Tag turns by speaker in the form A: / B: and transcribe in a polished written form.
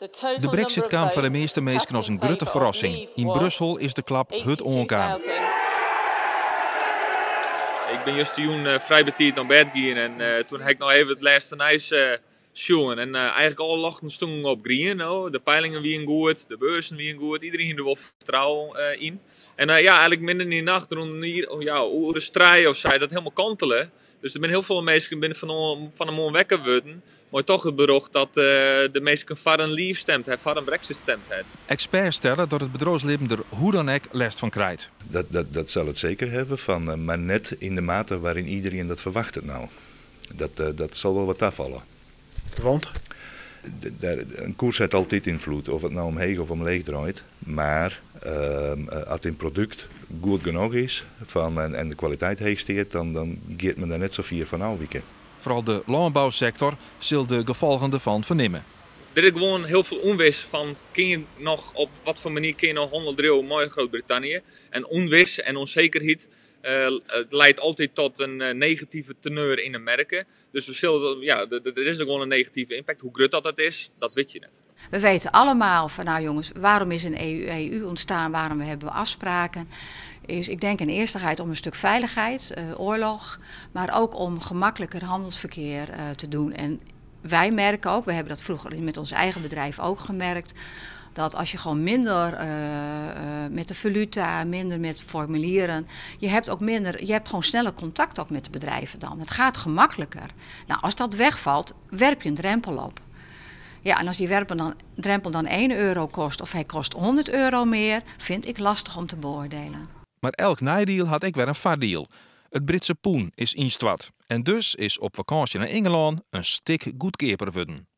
A: De Brexit kaam foar de measte minsken as in grutte ferrassing. Yn Brussel is de klap hurd oankaam.
B: Ik bin justerjûn frij betiid nei bêd gien en toen ha ik noch even it lêste nijs sjoen. En eigentlik alle ljochten stoenen op grien. No. De peilingen wienen goed, de beurzen wienen goed, iderien hie der wol fertrouwen yn. En ja, eigentlik midden yn de nacht, rûn in jier, ja, oer de strij of sa, dat helemaal kantele. Dus der binne hiel folle minsken binne fan 'e moarn wekker wurden mei toch it berjocht dat de minsken foar in leave stemd ha, foar in Brexit stemd ha.
A: Eksperts stelle dat it bedriuwslibben der hoe dan ek lêst fan krijt.
C: Dat sil it seker hawwe, fan, mar net yn de mate wêryn iderien dat ferwachtet no. Dat sil wol wat tafalle.
D: Want?
C: In koers hat altyd ynfloed, oft it no omheech of omleech draait. Mar as in produkt goed genôch is fan, en de kwaliteit heech stiet, dan giet men der net sa fier fan ôfwike.
A: Foaral de lânbousektor sil de gefolgen derfan fernimme.
B: Der is gewoan hiel folle ûnwis fan kin je noch op wat foar manier kin je noch hannel driuwe mei Grut-Brittannië. En ûnwis en ûnsekerheid leidt altyd tot in negative teneur yn de merken. Dus we sille, ja, der is gewoan in negative impact. Hoe grut dat is, dat wit je net.
E: We weten allemaal van, nou jongens, waarom is een EU ontstaan, waarom hebben we afspraken? Is, ik denk in eerste om een stuk veiligheid, oorlog, maar ook om gemakkelijker handelsverkeer te doen. En wij merken ook, we hebben dat vroeger met ons eigen bedrijf ook gemerkt, dat als je gewoon minder met de valuta, minder met formulieren, je hebt ook minder, je hebt gewoon sneller contact ook met de bedrijven dan. Het gaat gemakkelijker. Nou, als dat wegvalt, werp je een drempel op. Ja, en als die drempel dan 1 euro kost of hij kost 100 euro meer, vind ik lastig om te beoordelen.
A: Mar elk neidiel hat ek wer in foardiel. It Britske pûn is ynstoart. En dus is op fakânsje nei Ingelân in stik goedkeaper wurden.